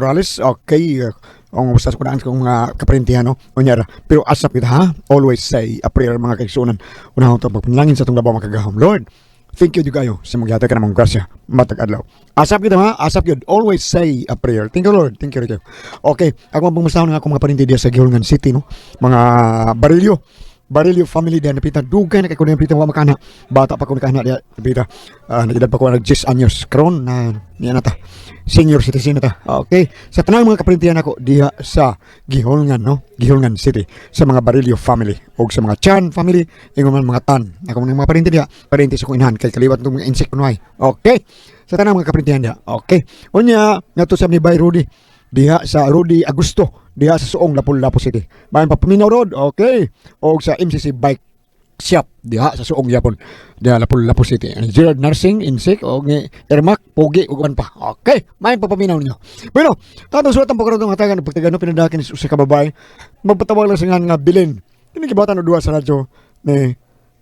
Morales. Okay, ang basta sa kunaan kong mga kaparintihan, no? Unya ra. Pero asap kita, ha? Always say a prayer, mga kaigsunan. Unahon ito, pagpanalangin sa itong labaw makagahom. Lord, thank you kayo sa maghatag ka namang grasya matag adlaw. Asap kita ha, asap yun. Always say a prayer. Thank you, Lord. Thank you, thank you. Okay, ako ang pangumustahon ng akong mga parinti diya sa Gihulngan City, no? Mga Barillo. Barillo family diya napita. Dugay na kay ko napita wa makana. Bata pa ko nakana diya napita. Nagedad pa ko nag 10 anyos. Karon na niya na ta. Senior citizen na ta. Okay. Sa tanang mga kaparintihan ako diha sa Gihulngan, no? Gihulngan City sa mga Barillo family og sa mga Chan family, ingon man mga Tan. Ako mga parinti diha, parinti sa kong inahan kay kaliwat itong mga insect kunuhay. Okay. Sa tanang mga kaparintihan diha. Okay. Unya ngadto sa ni Bay Rudy diha sa Rudy Agusto diha sa Suong, Lapu-Lapu City. Bayan pa paminaw road. Okay. Og sa MCC Bike Shop diha sa Suong yapon diha Lapu-Lapu City. Ang Gerard Nursing Insik og ni Ermac Pogi ug uban pa. Okay, may papaminaw ninyo. Bueno, tatong sulat ang pagkaroon ng hatagan ng pagtagano pinadakin sa usa ka babae. Magpatawag lang sa nga nga Bilin. Kini gibatan og duha sa radyo ni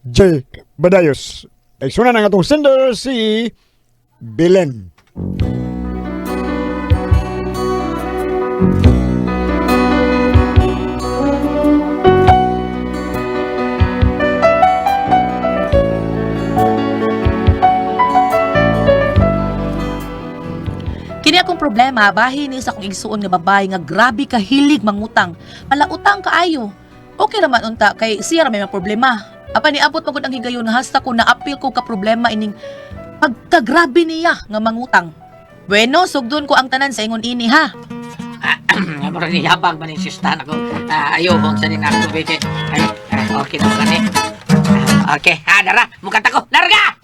J. Badayos. Ay sunan ang atong sender si Bilen. Kini akong problema, bahin ni sa akong igsuon nga babae nga grabe kahilig mangutang. Palautang kaayo. Okay raman unta kay siya ra may mga problema. Apan niabot magud ang higayon nga hasta ko naapil ko ka problema ining pagkagrabe niya nga mangutang. Bueno, sugdon ko ang tanan sa ingon ini ha. Mura ni habang man yung sistahan ako. Ayaw sa ni ako beke. Ay, ay, okay na kani. Okay, ha, dara, mukha ko. Larga!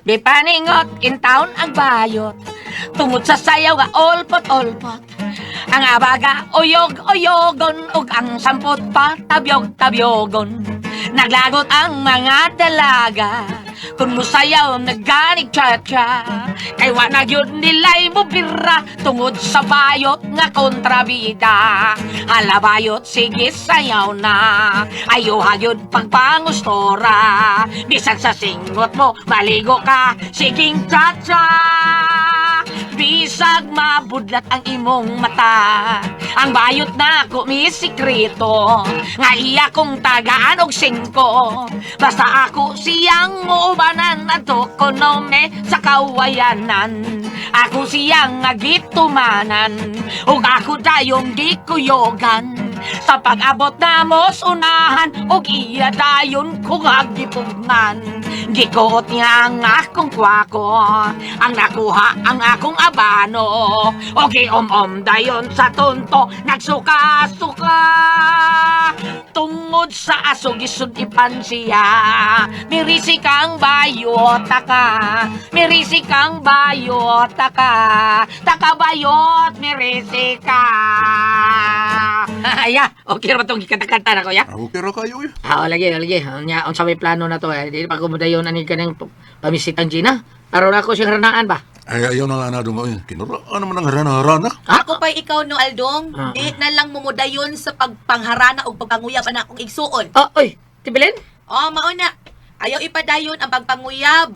Di paningot, in town ang bayot. Tungod sa sayaw nga olpot-olpot. Ang abaga, uyog-uyogon, ug ang sampot pa, tabyog-tabyogon. Naglagot ang mga dalaga. Kung musayaw, nagganig cha-cha. Kay wa na gyud nila'y mubira tungod sa bayot nga kontrabida. Hala bayot, sige sayaw na. Ayaw hayod pagpangustora. Bisan sa singot mo, maligo ka, siging cha-cha. Bisag mabudlat ang imong mata. Ang bayot na ako mi sikreto. Nga iya kong tagaan og singko. Basta ako siyang muubanan adto konome sa kawayanan. Ako siyang agitumanan ug ako dayong gikuyogan. Sa pag-abot namo sa unahan ug iya dayon kong agipugnan. Gikuot niya ang akong kwako, ang nakuha ang akong abano. O giom-om dayon sa tunto, nagsuka-suka. Tungod sa aso gisudipan siya. Mirisi kang bayot ka, mirisi kang bayot ka, takabayot mirisi ka. Ya, okay ra ba tong gikanta-kanta na ko ya? Okay ra kayo eh. Ah, lagi, lagi. Unya, unsa may plano na to eh. Di pa ko modayon ani kanang pamisitang Gina. Aron ako siyang ranaan ba? Ay, ayaw na nga na doon. Ay, kinuraan naman ang harana-harana. Ako pa'y ikaw no Aldong, Ah. di na lang mumudayon sa pagpangharana og pagpanguyab ana akong igsuon. Oh, oy, tibilin? Oh, mao na. Ayaw ipadayon ang pagpanguyab.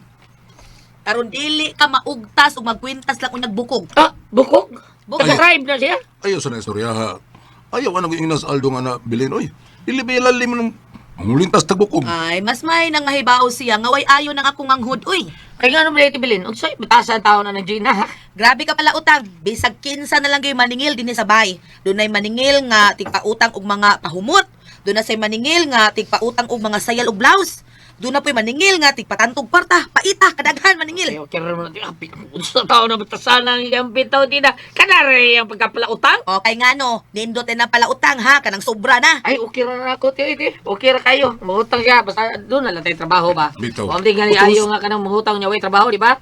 Aron dili ka maugtas ug magkwintas lang kung nagbukog. Ah, bukog. Bukog. Taga-tribe na siya. Ayaw sa na istorya ha. Ayaw anong ingnas Aldo nga na bilin. Oy, dili ba ilalim ng ang lintas tagbukog. Ay, mas may nang mahibaw siya nga way ayo nang akong anghod uy. Kaya nga naman tibilin. Unsay batasan taon na ng Gina ha? Grabe ka pala utang. Bisag kinsa na lang gyud maningil dinhi sa bay. Dunay maningil nga tigpautang og mga pahumot. Doon na say maningil nga tigpautang og mga sayal og blouse. Doon na po'y maningil nga tigpatantog kwarta, paita, kadaghan maningil. Ayaw, kaya naman natin. Unsa taon na batasan ang iyang bitaw Gina. Kanari ang pagkapala utang. Okay nga no, nindot na pala utang ha, kanang sobra na. Ay, okay ra na ako, tiyo, tiyo. Okay ra kayo. Mangutang siya. Basta doon na lang tayo trabaho ba? Bitaw. Kung di nga Utos. ayaw nga ka nang mangutang niya, way trabaho, di ba?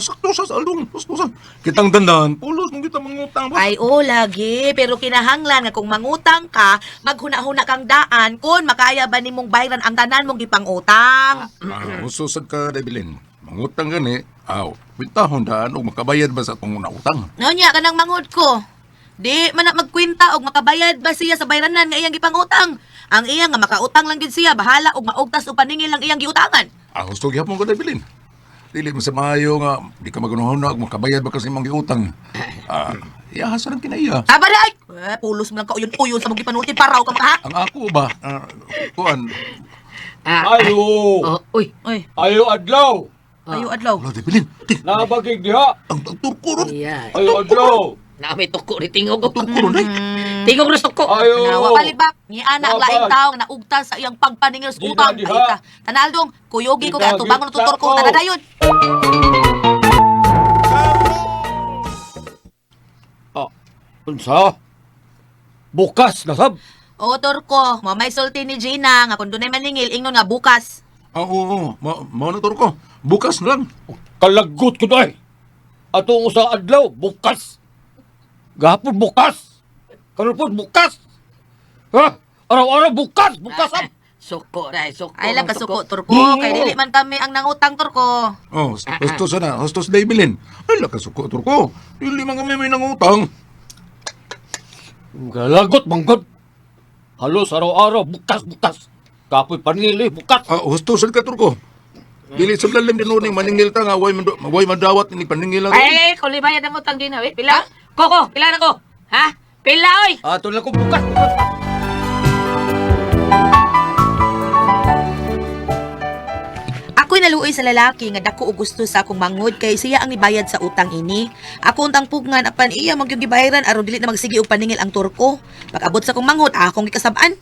Sakto sa Aldo. Sakto sa. Kitang dandan. Pulos mong kita mangutang ba? Ay, oo, lagi. Pero kinahanglan nga kung mangutang ka, maghuna-huna kang daan kung makaya ba nimong bayran ang tanan mong gipangutang. Ah, uso sad ka, Debilin. Mangutang gani. Aw, kwintahon daan og makabayad ba sa atong una utang. No niya, kanang mangod ko. Di man na magkwinta og makabayad ba siya sa bayranan nga iyang gipangutang. Ang iya nga makautang lang gid siya, bahala og maugtas o paningil ang iyang giutangan. Ah, gusto gyapon ko, Debilin. Dili mo sa maayo nga di ka magunahuna kung makabayad ba kasi imong giutang. Ah, iya sa lang kinaiya. Aba na ay! Eh, pulos mo lang ka uyon-uyon sa mong gipanulti paraw ka maka. Ang ako ba? Ah, kuan. Ah, Ayo! oh, uy. Uy, Ayo adlaw! ayo adlaw. Wala di bilin. Ti, Nabagig diha! ang turko ron. Iya. Ayo adlaw! Na may tuko ni tingog. Turko ron ay. Tingog ro tuko. Ayo! Nawa palibak ni ana ang laing Babag. tawo nga naugtan sa iyang pagpaningil sa Gina utang. diha. Ay, ta. Tanaldong, kuyugi ko kay Gina, atong bangon gita tutor ko. ko. Tara dayon. Ah, unsa? Bukas na sab! O Turko, mo may sulti ni Gina nga kung dunay maningil ingnon nga bukas. Ah, oo, oo. Mao na turko. Bukas na lang. Kalagot ko day! Atong usa adlaw, bukas! Gahapon bukas! Karon pod bukas! Ha? Araw-araw bukas! Bukas ab! Suko dai, suko. Ay lang kasuko Turko, kay dili man kami ang nangutang Turko. Oh, hustos na, hustos na ibilin. Ay, lakasuko turko. Dili man kami may nangutang. Kalagot manggod! Halos araw-araw bukas bukas! Kapoy panili bukas! Ah, hustos ka turko. Dili sa lalim din ning maningil ta nga way madawat ni paningil lang. Ay, kung libayad ang utang din, eh. Pila? Koko, pila na ko. Ha? Pila, oy! Ato lang ko bukas! Bukas! Ako'y naluoy sa lalaki nga dako og gusto sa akong mangod kay siya ang nibayad sa utang ini. Ako untang pugngan apan iya magyud gibayaran aron dili na magsige og paningil ang Turko. Pag-abot sa akong manghod, akong gikasab-an.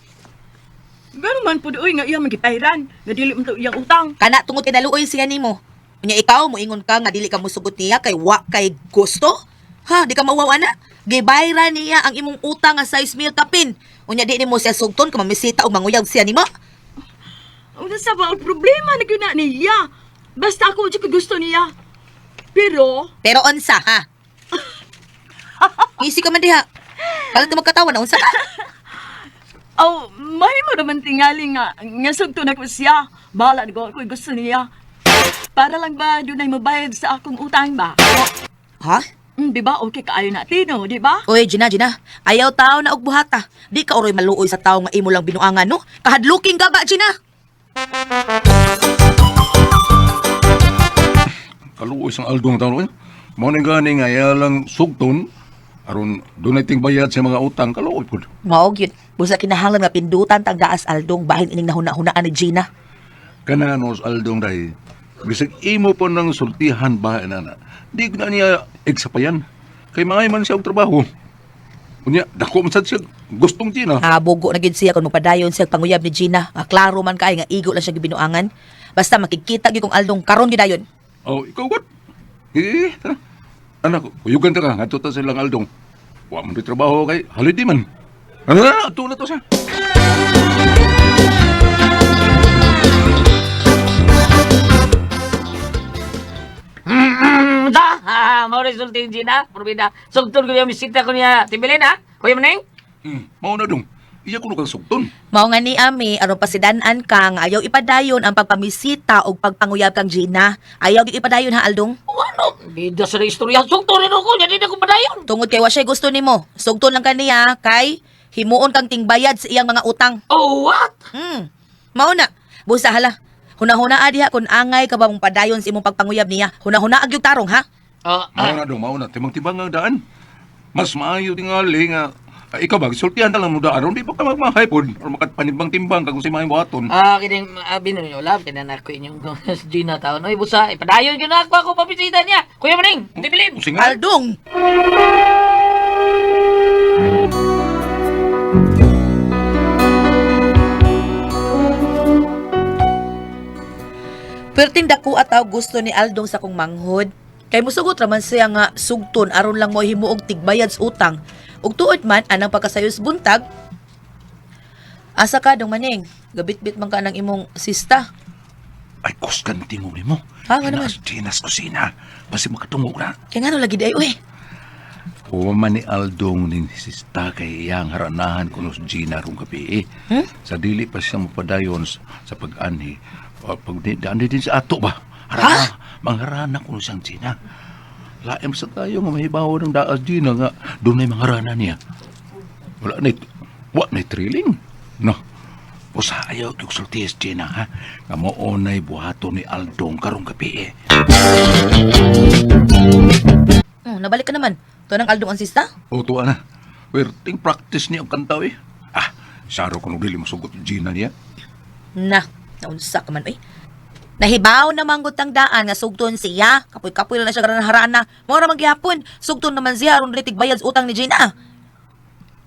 Gano'n man po doy nga iya magipairan, nga dili man to iyang utang. Kana tungod kay naluoy siya nimo. Unya ikaw moingon ka nga dili ka mosugot niya kay wa kay gusto. Ha, di ka mauwaw ana. Gibayran niya ang imong utang nga 6 mil kapin. Unya di nimo siya sugton kung mamisita og manguyab siya nimo. Unsa sa ba ang problema na gyud na niya? Basta ako jud ko gusto niya. Pero Pero unsa ha? Easy ka man diha. Kalit na magkatawa na unsa ka? aw mahimo naman tingali nga nga sugto na ko siya. Bahala na ko ako gusto niya. Para lang ba dunay mabayad sa akong utang ba? Ha? Di ba okay kaayo na tino, di ba? Oy, Gina, Gina. Ayaw tao na og buhata. Di ka oroy maluoy sa tao nga imo lang binuangan, no? Kahadluking ka ba, Gina? Kaluoy sang aldong taon. Oy. Mao ni gani nga iya lang sugton aron dunay ting bayad sa mga utang kaluoy pud. Mao gyud. Busa kinahanglan nga pindutan tang daas aldong bahin ining nahuna-hunaan ni Gina. Kana nos aldong day. Bisag imo po nang sultihan ba na. Di ko na niya igsapayan. Kay maay man siya og trabaho. Unya dako man sad siya gustong Gina. Ah, bugo na gid siya kung magpadayon siya panguyab ni Gina. Ah, klaro man kay nga igo lang siya gibinuangan. Basta makikita gyud kong aldong karon gyud dayon. Oh, ikaw what? Eh, tara. Anak, kuyugan ta ka ngadto ta silang aldong. Wa man to'y trabaho kay holiday man. Ano na, ato na to siya. Da, ha, mao resulta yung Gina. Probida. Sugtol ko yung misita ko niya. Tibilin, ha? Kuya Maneng? Mao na dong. Iya kuno kang sugton. Mao nga ni Ami aron pasidan-an ka nga ayaw ipadayon ang pagpamisita og pagpanguyab kang Gina. Ayaw gyud ipadayon ha Aldong. Ano? Bida sa istorya. Sugtol rin ako. Hindi na ko padayon. Tungod kay wa siya gusto nimo. Sugton lang kaniya kay himuon kang tingbayad sa iyang mga utang. Oh, what? Mao na. Busa hala. Hunahuna diha kung angay ka ba mong padayon sa imong pagpanguyab niya. Hunahuna gyud tarong ha. Oh, Mao na dong, mao na timang-tibang ang daan. Mas maayo tingali nga ah, ikaw ba sultihan na lang mo daan aron di pa ka magmahay pod or makapanimbang-timbang ka kung si maayong buhaton. Ah, kining abi ninyo love kinan ako inyong Gina taon. Oy, busa, ipadayon gyud na ako ako pabisita niya. Kuya Maning, tibilin. Usingan. Aldong. Perting dako ataw gusto ni Aldong sa kong manghod. Kay musugot raman siya nga sugton aron lang mo himuog tigbayad sa utang. Ug tuod man anang pagkasayos buntag. Asa ka dong maning? Gabitbit man ka ng imong sista. Ay kusgan tingog nimo. Ha, nga naman. Kinaas Gina's kusina. Basi makatungog na. Kay ngano lagi day uy. Huwa ni Aldong ning sista kay iyang haranahan kuno si Gina rong gabi. Eh. Sa dili pa siya mapadayon sa pag-anhi. O, pag di, daan din sa ato ba? Harana, mangharana kuno siyang Gina. Laim sa tayo nga mahibaw ng daas Gina nga doon ay mangharana niya. Wala na wa na thrilling. No. Usa ayaw kog sulti Gina ha. Nga mao nay buhaton ni Aldong karong gabi eh. Oh, nabalik ka naman. Tuwa ng Aldong ang sista? O tuwa na. Werting practice niya ang kanta eh. Ah, saro kung dili masugot Gina niya. Na, naunsa ka man oy. Nahibaw na manggut ang daan nga sugton siya. Kapoy-kapoy na siya harana. Mao ra man gihapon. Sugton naman siya aron dili tigbayad sa utang ni Gina.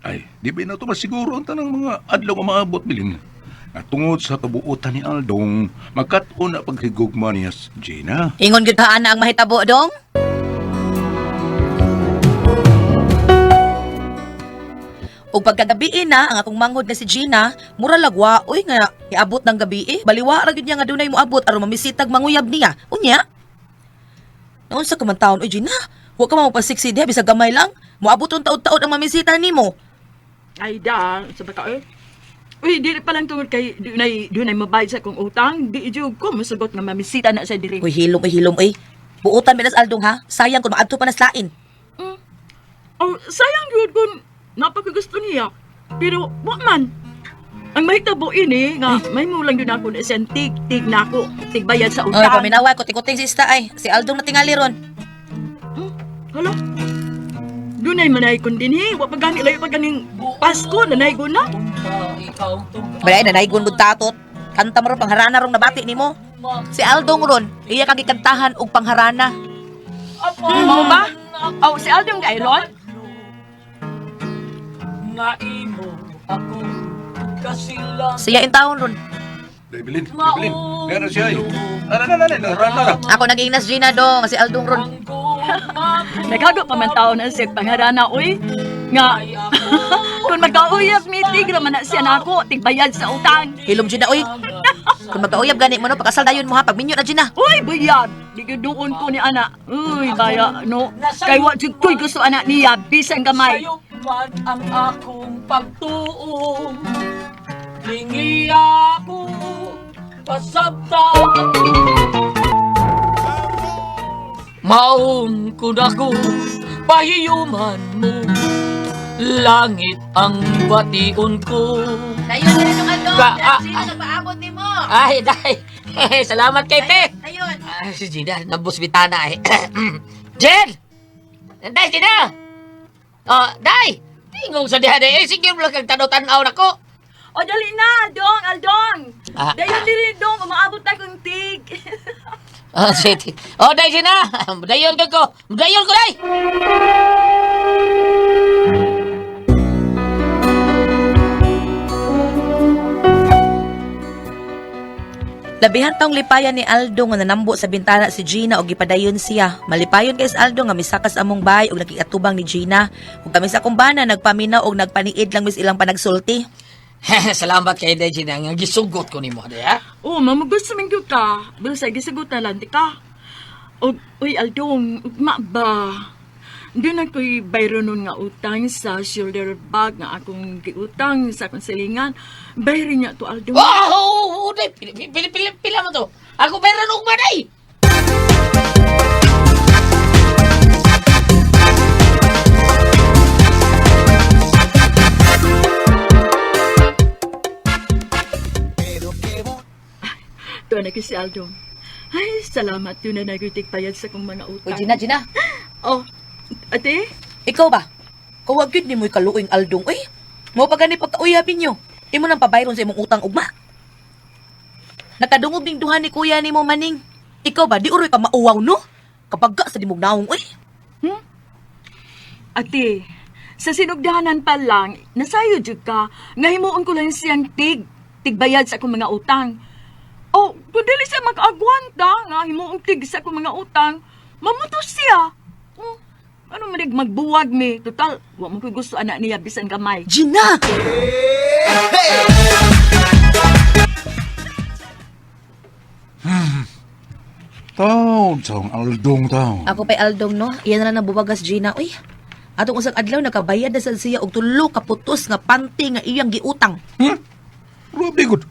Ay, di ba na ito masiguro ang tanang mga adlaw nga maabot bilin. Nga tungod sa kabuotan ni Aldong, magkat-on na paghigugma niya sa Gina. Ingon gyud ta ana ang mahitabo dong. Ug pagkagabi na ang akong manghod nga si Gina, mura lagwa oy nga iabot ng gabi eh. Baliwa ra gyud niya nga dunay moabot aron mamisitag manguyab niya. Unya. Naunsa ka man taon oy Gina? Wa ka man mopasiksi diha bisag gamay lang. Moabot ang taod-taod ang mamisita nimo. Ay da, sa baka eh. Uy, dili pa lang tungod kay dunay mabayad sa akong utang, di jud ko musugot nga mamisita na sa diri. Uy hilom oy hilom oy. Buotan mi nas Aldong ha. Sayang kun maadto pa nas lain. Oh, sayang gyud kun napakagusto niya. Pero wa man. Ang mahitabo ini nga may mulang gyud ako na siyang tig-tig na ako, tigbayad sa Oy utang. paminawa ko tikuting si ista ay. Si Aldong na tingali ron. Hala. Dunay manay kun dinhi, wa pa gani layo pa ganing Pasko nanay na. Balay na naigon gud tatot. Kanta mo ron pangharana rong nabati nimo. Si Aldong ron, iya kang gikantahan og pangharana. Mao ba? Oh, si Aldong Gairon? Nga imo ako kasilang Siya in taon ron. Dai bilin, dai bilin. Meron siya ay. Ana na na na, na na. Ako naging nas Gina dong, si Aldong ron. Nagago pa man taon ang siyag pangharana, uy. Nga, kung magkauyab meeting raman na siya nako, tigbayad sa utang. Hilom Gina oy. Kung magkauyab gani mo no, pagkasal dayon mo ha, pagminyo na Gina. Uy, bayad! Di ko doon ko ni ana. Uy, baya, no. Kay wa jud ko'y gusto anak niya, bisan gamay. Sayo man ang akong pagtuo. Lingi ako, pasabta. Maon ko na ko, pahiyuman mo. Langit ang bation ko. Dayon na dong Aldong. Ka- Gina nagpaabot nimo. Ay, day. Salamat kay te. Dayon. Ay, si Gina, nabusbitana eh. Jen! Day, Gina! Oh, day! Tingong sa diha day. Eh, sige mo lang kang tanaw-tanaw na ko. O, dali na, Aldong, Aldong! Ah. Dayon diri, dong, umaabot na kong tig. Ah, sige. Oh, day, Gina! Dayon ka ko! Dayon ko, day! Labihan taong lipayan ni Aldo nga nanambo sa bintana si Gina og gipadayon siya. Malipayon kay si Aldo nga misakas among bahay og nakiatubang ni Gina. Ug kami sa kumbana nagpaminaw og nagpaniid lang mis ilang panagsulti. Salamat kay day, Gina. Nga gisugot ko nimo, day, ha? Oh, mamagusto man gyud ka. Basta gisugot na lang di ka. Og, uy, Aldong, ugma ba? Doon ako'y bayro nun nga utang sa shoulder bag nga akong giutang sa akong silingan. Bayro niya to, Aldong. Wow! Day, pila, pila, pila, pila mo to. Ako pera ugma, day! Tuwa na si Aldong. Ay, salamat. Doon na nagtigbayad sa akong mga Uy utang. Gina, Gina, Oh, ate? ikaw ba? Kawag gyud nimoy kaluoy Aldong oy. Mo pa gani pagkauyab ninyo. Imo nang pabayron sa imong utang ugma. Nakadungog ning duha ni kuya nimo maning. Ikaw ba di uroy ka mauwaw no? Kapag ka sa dimog naong oy. Ate, sa sinugdahanan pa lang, nasayo jud ka. Nga himuon ko lang siyang tigbayad sa akong mga utang. Oh, kung dili siya mag-agwanta, nga himuong tig sa akong mga utang, mamutos siya. Oh, ano man dig magbuwag mi? Total, wa man ko'y gusto anak niya bisan gamay. Gina! Taon sa Aldong taon. Ako pa'y Aldong no, iyan na lang nabuwagas Gina. Uy, atong usang adlaw nakabayad na sad siya og tulo ka putos nga panty nga iyang giutang. Grabe gud.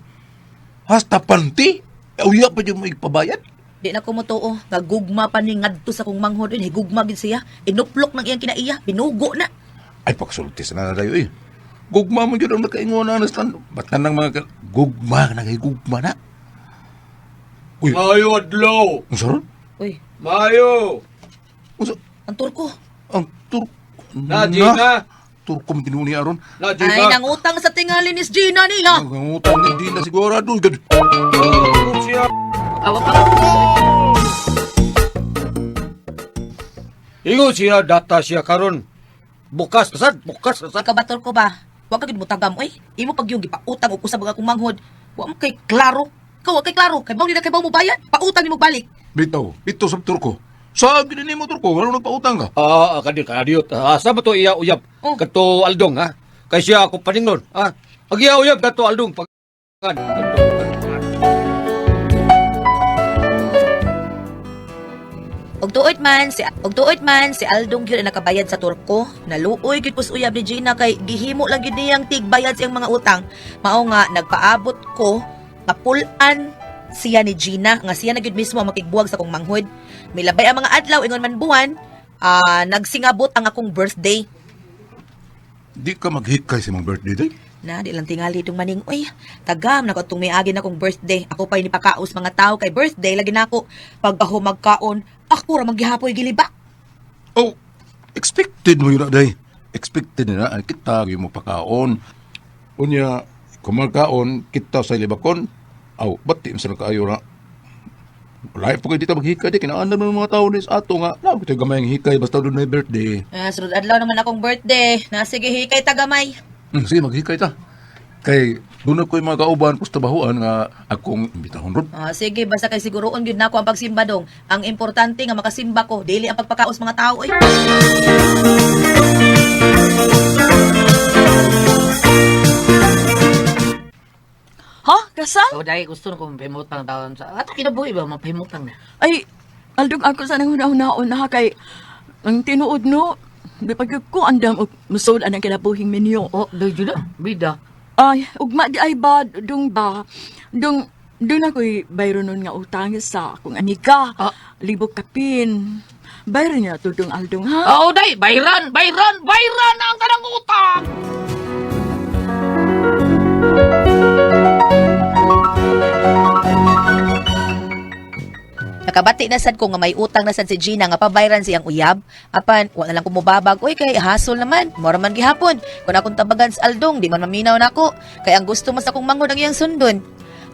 Hasta panty. Uya pa dyan mo ipabayad. Di na ko motoo, nga gugma pa ni ngadto sa kong manghod uy, gugma gid siya. Inuplok ng iyang kinaiya, binugo na. Ay, pagsulti sa na dayo eh. Gugma mo gyud ang nakaingon na stan. Ba't nang mga gugma na kay gugma na. Uy, Mayo adlaw. unsa ron? Uy, Mayo. Unsa ang turko. ang turko? Na, Gina. Turko man tinuod ni aron. Na, Gina. Ay, nangutang sa tingali ni Gina niya. Ang utang ni Gina sigurado gud. Siya. Awa pa. Ingon siya data siya karon. Bukas sad, bukas sad. Ikaw ba, turko ba? Wa ka gid mo tagam, oy. Imo pag yung gipautang og usab ang akong manghod. Wa mo kay klaro. Ikaw wa kay klaro. Kay baw nila kay baw mo bayad. Pautang nimo balik. Bitaw, bitaw sa turko. Sa gid nimo turko, wala nagpautang ka. Ah, kadi kadiyot. Ah, sa ba to iya uyab? Oh. Kadto Aldong ha. Kay siya ako paningnon, ha. Ang iya uyab kadto Aldong pag kadto. Og tuod man si Aldong gyud ang nakabayad sa Turko. Naluoy gyud kus uyab ni Gina kay gihimo lang gyud niyang tigbayad sa iyang mga utang. Mao nga nagpaabot ko nga pulan siya ni Gina nga siya na gyud mismo ang makigbuwag sa akong manghod. Milabay ang mga adlaw ingon man buwan, nagsingabot ang akong birthday. Di ka maghikay sa imong birthday day. Na, di lang tingali itong maning, uy, tagam na ko itong miagi na akong birthday. Ako pa'y nipakaos mga tao kay birthday, lagi na ako. Pag ako magkaon, ako ra maggihapoy giliba. Oh, expected mo yun na, day. Expected na na, kita gyud mo pakaon. Unya, kung magkaon, kita sa libakon. Aw, ba't di mo kaayo na? Wala po kayo dito maghikay di. Kinaan naman mga tao ni sa ato nga. Wala ko gamay ang hikay basta doon na birthday. Ah, sunod adlaw naman akong birthday. Na sige hikay tagamay. Sige, maghikay ta. Kay doon ko yung mga kauban ko sa trabahoan nga akong imbitahon ron. Ah, sige, basta kay siguroon gyud nako ang pagsimba dong. Ang importante nga makasimba ko, dili ang pagpakaos mga tao oy. Ha? Kasal? Oh, dahil gusto na ko mapahimutang taon sa... Ato kinabuhi ba, mapahimutang na. Ay, Aldong ako sa nang huna-hunaon na kay ang tinuod no, di pag ko andam og musod anang kinabuhing minyo. Oh, dahil yun na, bida. Ay, ugma di ay ba, dung ba, dung, dung ako'y bayro nun nga utang sa akong anika, Ah. libok kapin. Bayro niya to dung Aldong ha? Oh, day, bayran, bayran, bayran ang kanang utang! Nakabati na sad ko nga may utang na sad si Gina nga pabayran siyang uyab. Apan wa na lang ko mobabag oy kay hasol naman. Mora man gihapon. Kun akong tabagan sa Aldong di man maminaw nako. Kay ang gusto mas akong manghod ang iyang sundon.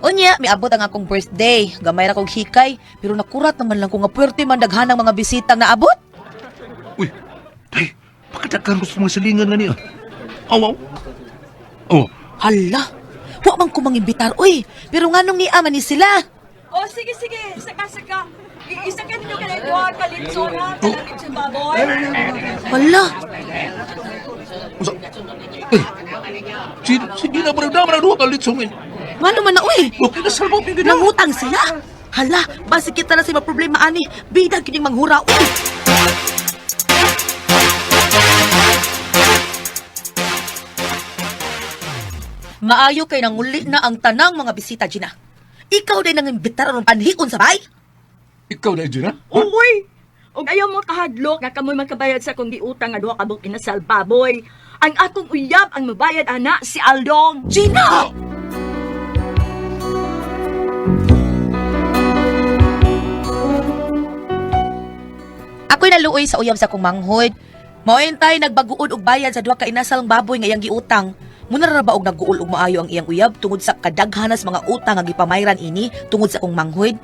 Unya, miabot ang akong birthday. Gamay ra kog hikay, pero nakurat naman lang ko nga puwerte man daghanang mga bisitang naabot. Uy, day, bakit daghan ko sa mga silingan nga niya? Aw, aw. Oh, Hala, wa man ko mangimbitar oy. Pero nganong niya man ni sila? Oh, sige, sige, saka, saka. Isa ka ninyo kanay duha ka litson ha, kanang litson baboy. Hala, unsa? Eh, si Gina ba nagdama na duha ka litsongin? ngano man na oy? Okay na salbo pinggit na. Nangutang sila. Hala, basi kita na sa problema ani. Bida kining manghura oy. Maayo kay nanguli na ang tanang mga bisita, Gina. Ikaw din ang imbitar aron panhikon sa bay. Ikaw na, Gina? Uy! Og ayaw mo kahadlok nga kamoy makabayad sa akong giutang nga duha ka buok inasal baboy. Ang akong uyab ang mabayad ana si Aldong. Gina! Ako'y naluoy sa uyab sa akong manghod. Maointay nagbaguod og bayad sa duha ka inasalang baboy nga iyang giutang. Muna ra ba og nagguol og maayo ang iyang uyab tungod sa kadaghanas mga utang nga gipamayran ini tungod sa akong manghod.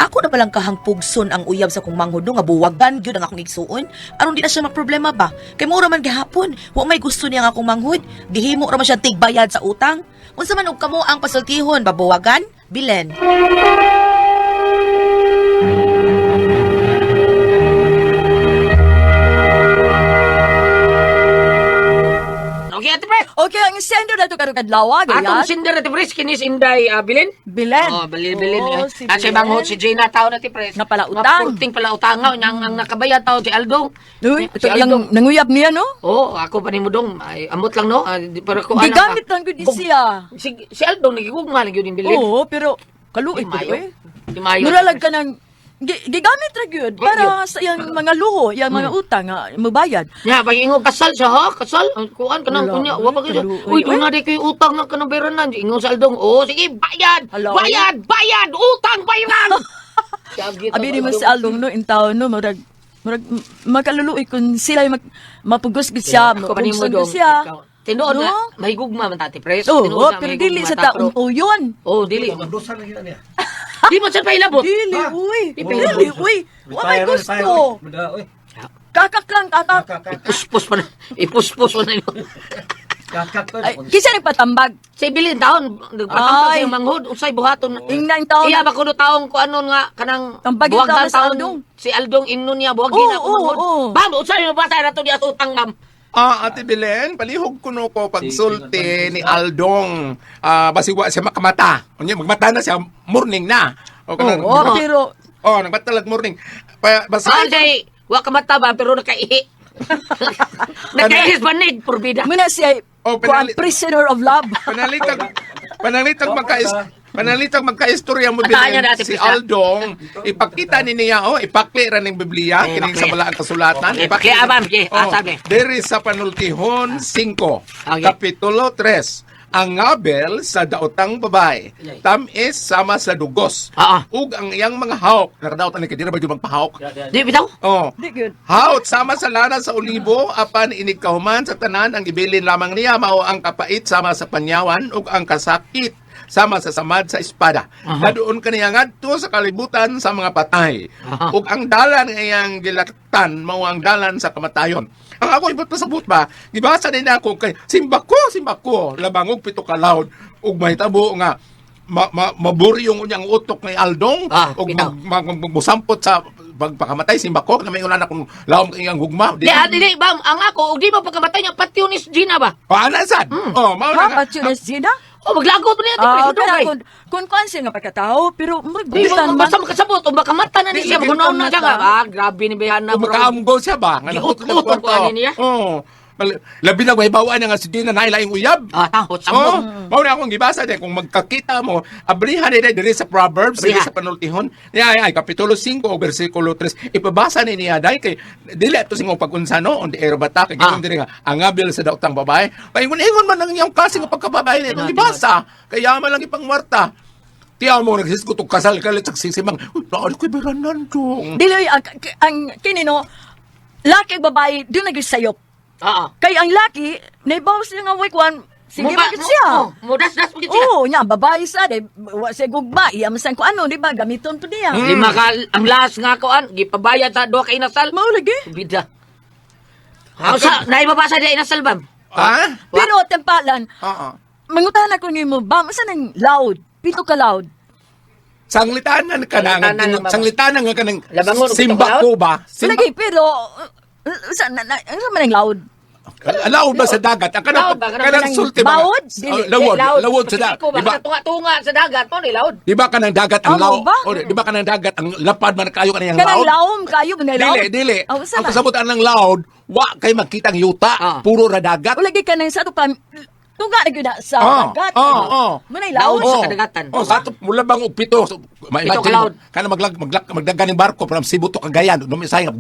Ako na palang kahang pugson ang uyab sa akong manghod no, nga buwagan gyud ang akong igsuon aron di na siya maproblema ba. Kay mura man gihapon, wa may gusto niya ang akong manghod. Gihimo ra man siya tigbayad sa utang. Unsa man og kamo ang pasultihon babuwagan? Bilen. Okay, Ate Pres. Okay, ang sender na to karong adlaw, Atong gayat. sinder, Ate Pres, kinis Inday, Bilin. Bilen. Oh, Bilin, Bilin. Oh, Eh. si At sa Bilen. ibang si Gina tao na, Ate Pres. Nga palautang. Nga purting palautangaw, nang ang nakabayad tao, si Aldong. Uy, Si ito Aldong. yung nanguyab niya, no? Oh, ako pa ni mo dong. Ay, amot lang, no? Ah, pero ko, Gigamit lang gud ni siya. Si Aldong, nagigugma lang yun yung Bilin. Oo, pero kaluoy Di ko mayo. eh. Di mayo. Muralag ka ng Gigamit ra gyud para sa iyang mga luho, iyang mga utang nga mubayad. Ya, pag ingon kasal siya ha, kasal. Ang kuan kanang Wala, kunya, wa pa gyud. kaluoy. Uy, doon na di kayo utang nga kanang bayranan. Ingon sa Aldong, oh sige, bayad. Hala, Bayad, bayad, utang bayran. Abi ni mo si Aldong no in town no murag murag makaluluoy kung sila yung mapugos gid siya, Ako pa nimo mapugson gid dong. siya. Ikaw. Tinuod No? na, mahigugma man tati pres. Oo, Tinuod na, pero mahigugma dili sa ta, taong uyon. Oh, dili. Di mo siya pailabot. Dili, uy. Di pa Dili, uy. Wa may gusto. Kakak lang, kakak. Ipuspos pa na. Ipuspos pa na yun. Ay, kinsa nagpatambag? Sa ibilin taon, nagpatambag Ay. sa iyang manghod, unsay buhaton. Ingnan taon. Iya ba kuno taong ko ano nga kanang Tambagin buwag taon na sa taon Aldong. si Aldong innon niya buwag Oo, na ako oo, manghod. oo. Bam, unsay mo basa na to niya sa utang ma'am. Ah, Ate Belen, palihog kuno ko pagsulti ni Aldong. Ah, basiwa siya makamata. Unya magmata na siya morning na. O kanang Oo, pero Oh, nagmata lag morning. Pa, basta Ah, say, wa ka mata ba pero nakaihi. Nakaihi sa banig porbida. muna siya Oh, kuan prisoner of love. Panalitag magkaistorya mo Ataan niya Belen, dati, si Krista. Aldong ipakita ni niya oh ipakli ra ning Biblia Eh, kining ipakli. sa balaan kasulatan. Eh, ipakli, abam, sige, Oh, sabi. diri sa Panultihon 5 Okay. kapitulo 3 ang ngabel sa daotang babae tamis sama sa dugos Oo. ug ang iyang mga hawk nakadaot ani kay dira ba gyud magpahawk. Di bitaw? Oh. Di gyud. Haut sama sa lana sa olibo apan inig kahuman sa tanan ang ibilin lamang niya mao ang kapait sama sa panyawan ug ang kasakit sama sa samad sa espada. Nadoon kaniya ngadto sa kalibutan sa mga patay. Ug ang dalan nga iyang gilaktan mao ang dalan sa kamatayon. Ang ako ibot pasabot ba, gibasa din ako kay simbako labangog pito ka loud ug mahitabo nga maburyong unyang utok ni Aldong ug bitaw. Musampot sa pagpakamatay simbako na may ulan akong lawom kay ang gugma. Di ah, dili bam, ang ako og di ba pagkamatay niya patyon ni Gina ba? Oh, ana sad. Oh, mao Ha, na nga. patyon Gina? Oh, maglagot niya ti Ah, preso kana dugay. kung kuan siya nga pagkatao, pero murag Di butan ba man. basta makasabot o makamata na ni Di, siya di, magunaw na siya nga. makamata. Ah, grabe ni Bayana. O makaamgo siya ba? Nga Giut-ut nahutlo ang kuan niya. Oh. Labi na mahibawaan nga si Gina na ilaing uyab. Ah, tahot sa Oh, mo. mao na akong gibasa din kung magkakita mo, abrihan ni diri sa Proverbs, diri Abriha. sa Panultihon. Niya ay, ay kapitulo 5 o bersikulo 3. Ipabasa ni niya dai kay dili ato sing pagunsa no on the air bata kay gigon diri nga ang abil sa daotang babae. Paingon-ingon man ang iyang kasi nga pagkababae ni itong gibasa. Kaya man lang ipangwarta. Tiyaw mo naghisgot og kasal kalit sa sisimang. Uy, naano ko'y beranan dong. Dili oy, ang kini no, laki ug babae doon na gyud sayop. Oo. Kay ang laki, naibaw siya nga way kuan, sige Mo ba- ba siya. Oh, mo das-das mo siya. Oo, nya babae sa day, wa siya gugma, iya man sang kuan ano, di ba? Gamiton to niya. Lima ka ang last nga kuan gipabayad sa duha ka inasal. Mao lagi. Bida. Ang sa naibabasa di inasal bam. Ha? Pero tempalan, Oo. mangutahan ako nimo, ba unsa nang loud? Pito ka loud. Sanglitanan ka na, Sanglitanan lang ba? sanglitanan nga ka ng Labangon, og simba pitong ko ba? Simba, Lagi pero unsa na, na, unsa man ang loud? Lawod ba sa dagat? Ang kanang, Lawod ba? Kanang kanang sulti ba? bawod? Dili. Oh, lawod, lawod sa dagat. Di Di ba? Tunga-tunga sa dagat mo ni laod. Di ba kanang dagat ang Ah, law? mo ba? Oh, di ba kanang dagat ang lapad man kayo kanang Kanang laod? laom kayo man laud. Dili, dili. Ah, unsa Ang man? kasabutan ng laod, wa kay makita ang yuta, puro ra dagat. O lagi kanang sa ato pa tunga na gyud na sa dagat. Oh, oh. Munay laod. Laod sa kadagatan. Oh, sa ato mula bang og pito. So, ma-imagine Pito ka laod. mo, kana maglag maglag magdagan ng barko from Cebu to Cagayan, dumisay nga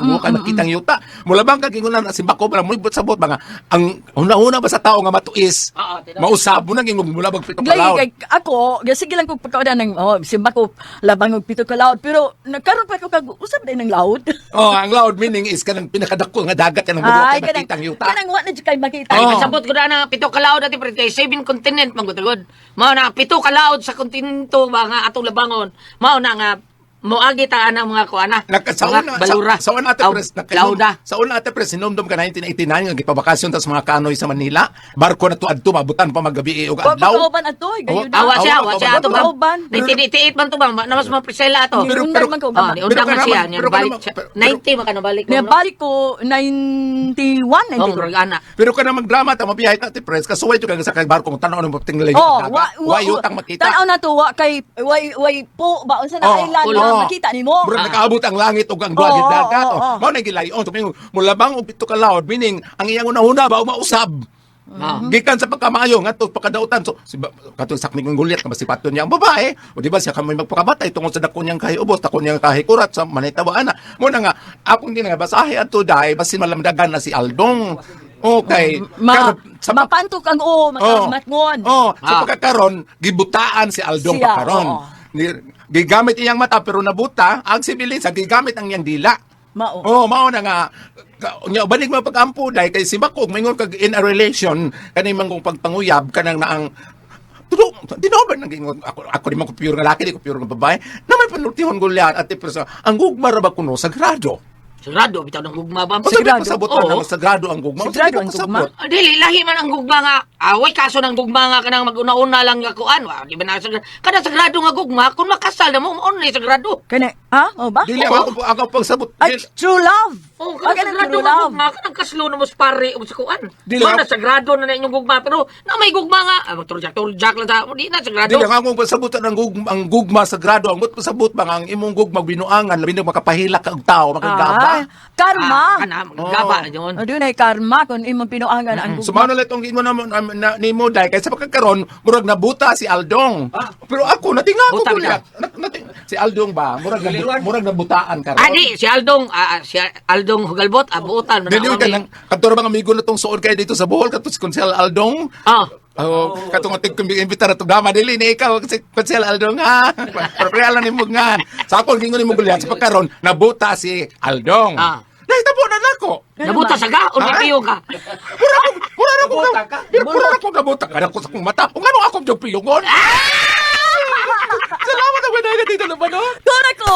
mo kay makita ang yuta. Mula bang kagingunan na simbako para mo sabot ba nga ang una-una ba sa tao nga matuis. Oo, tinuod. Mausab mo nang ingong mula bang pito ka Lagi laod. kay ako, sige lang kog pagkaoda ng oh, simba ko labang og pito ka loud pero nagkaroon pa ko kag usab din ng loud. Oh, ang loud meaning is kanang pinakadako nga dagat kanang mo Ay, kay makita ang yuta. kanang wa na jud kay makita. Ay, Oo. kasabot ko na na pito ka laod ati pre kay seven continent magutagod. Mao na pito ka laod sa kontinento ba nga atong labangon. Mao na nga moagi ta ana mga kuana. Nagka, sa Mga una, balura. sa una ate Aw, pres, lauda. sa una ate pres, sinumdum ka 1989 nga gipabakasyon tas mga kanoy sa Manila. Barko na to adto mabutan pa magabi og Wa adlaw. pa kauban ato, gayon na. Awa siya, awa siya ato ba? Kauban. 1988 man to ba? Namas mga Priscilla ato. Pero- Niundang man ko Ah, ba? niundang man Pero siya, ka niya naman- balik pero siya. ka naman- 90 man ka nabalik. Niya balik ko 91, Oh, 92. murag ana. Pero ka na magdrama ta mabiyahe ta ate pres kasuway jud ka sa kay barko kung tan-aw nimo tingling Oh, dagat. wa wa Wa yutang makita. Tan-aw na to wa kay way way po ba unsa na Oh, island ulo. na makita nimo. Murag nakaabot ang langit ug ang duha Oo, gid dagat. oo, Oh, oo. Mao na gilayon. So, meaning, mulabang og pito ka laod meaning ang iyang una-una ba mausab. Gikan sa pagkamaayo ngadto pagkadautan. So si katong sakmig ng Goliath nga masipaton niya ang babae, o di ba siya kami magpakamatay tungod sa dako niyang kahiubos, dako niyang kahikurat sa manitawa ana. Mo na nga akong din nga basahe adto dai basin malamdagan na si Aldong. Okay. Ma, Sa mapantok ang oo, matngon. Oh, sa pagkakaron gibutaan si Aldong Siya, pagkaron. oo. Gigamit iyang mata pero nabuta ang si Belisa gigamit ang iyang dila. Mao. Oh, mao na nga nya banig mo pagampo dai kay si Bakog maingon kag in a relation kani man kung pagpanguyab kanang naang Tudo, di na ba naging ako ako di man ko pure nga laki, di ko pure nga babae. Na may panultihon Goliath at pero ang gugma ra ba kuno sagrado. Sagrado, bitaw ng gugma ba? O sabi Sagrado. ko sabutan Oo. na sagrado ang gugma. Unsa Sagrado di ko ang gugma. kasabot? Ah, dili lahi man ang gugma nga. Away kaso ng gugma nga kanang maguna-una lang nga kuan. Wa, di ba na sagrado? Kada sagrado nga gugma kun makasal na mo only sagrado. Kani, ha? O ba? Dili ako ako pagsabot. Ay, true love. Oh, Ay, kada kanang sagrado true nga love. gugma kanang kaslo na mo sa pare o sa kuan. Dili Mao na sagrado na na inyong gugma pero na may gugma nga magturjak-turjak lang sa di na sagrado. Dili nga akong pasabutan ang gugma sagrado ang pasabot ba nga ang imong gugma binuangan labi na makapahilak ka og tao makagaba. Ah, karma. Ah, kana gaba yun. O, doon ay karma kung imong pinuangan ang So gugma. mao na lang itong ingon na, nimo dai kay sa pagkakaron murag nabuta si Aldong. Pero ako natinga ko Buta Goliath. Si Aldong ba murag nabutaan karon. Adi si Aldong si Aldong Hugalbot abutan Dili ka nang kadto ra bang amigo na tong suod kay dito sa Bohol kadto si Konsehal Aldong. Oh, katong ating kumbi imbita ra tong dama dili ni ikaw si Konsehal Aldong ha. Pero real na nimo nga. Sa akong gingon nimo Goliath sa pagkaron nabuta si Aldong. Nahitabo na nako. Nabuta sa ga o Ah? napiyo ka? Mura na ko pero mura na ko nabuta ka na ko sa akong mata. Kung ano akong jog piyungon. Salamat ang dito na ba no? Doon ako,